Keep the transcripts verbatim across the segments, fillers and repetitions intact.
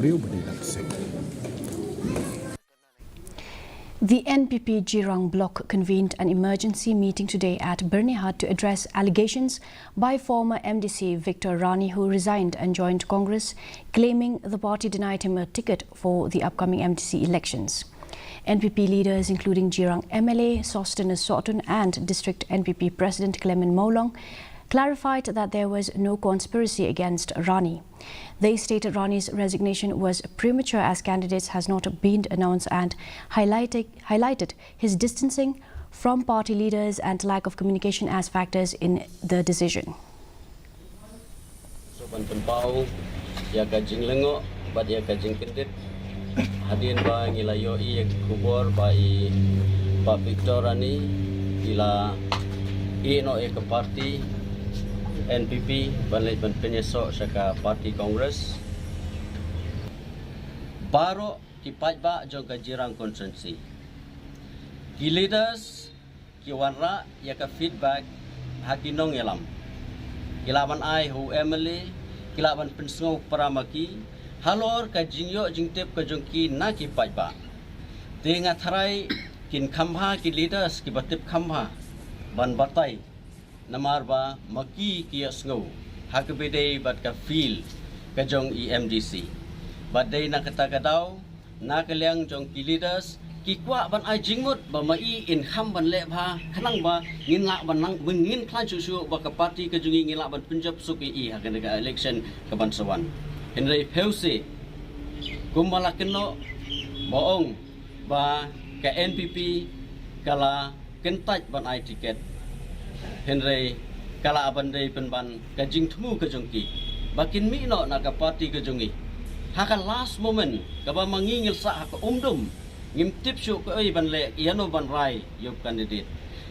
The N P P Jirang bloc convened an emergency meeting today at Byrnihat to address allegations by former M D C Victor Rani, who resigned and joined Congress, claiming the party denied him a ticket for the upcoming M D C elections. N P P leaders, including Jirang M L A Sosthenes Sohtun and District N P P President Clement Mawlong, clarified that there was no conspiracy against Rani. They stated Rani's resignation was premature as candidates has not been announced and highlighted, highlighted his distancing from party leaders and lack of communication as factors in the decision. So ban pynpaw ïa ka jinglyngngoh bad ïa ka jingkyndit hadien ba ngi la ïohi ïa ka khubor ba i Bah Victor Rani i la ïeh noh ïa ka parti N P P ban leit ban pynïasoh sha ka parti Congress. Baroh ki paidbah jong ka Jirang constituency, ki leaders ki wanrah ïa ka feedback ha ki nongïalam. Ki lah ban ai ha u M L A, ki lah ban pynsngew para ma ki halor ka jingïoh jingtip ka jong ki na ki paidbah. Te nga tharai kin kham bha ki leaders kiba tip kham bha ban batai, namar ba ma ki ki ïohsngew ha kaba ïadei bad ka feel ka jong i M D C. Bad dei na kata ka daw, na ka liang jong ki leaders ki kwah ban ai jingmut ba ma i in kham ban leh bha khnang ba ngin lah ban nang, ba ngin khlaiñ shuh shuh ba ka parti ka jong i ngin lah ban pynjop suk ïa i ha kane ka election kaban sa wan. Hynrei phewse kumba la kynnoh ba ong ba ka N P P ka la kyntait ban ai tiket, hynrei ka la ban dei pynban ka jingthmu ka jong ki ba kin mih noh na ka parti ka jong i ha ka last moment kaba ma ngi ngin sah ha ka umdum, ngim tip shuh kaei ban leh, ïano ban rai ïa u candidate.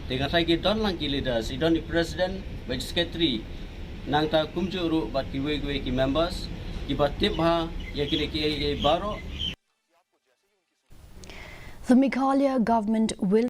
Te nga tharai ki don lang ki leaders, i don i president bad i secretary, nangta kumjuh ruh bad kiwei kiwei ki members kiba tip bha ïa kine kiei kiei baroh. The Meghalaya government will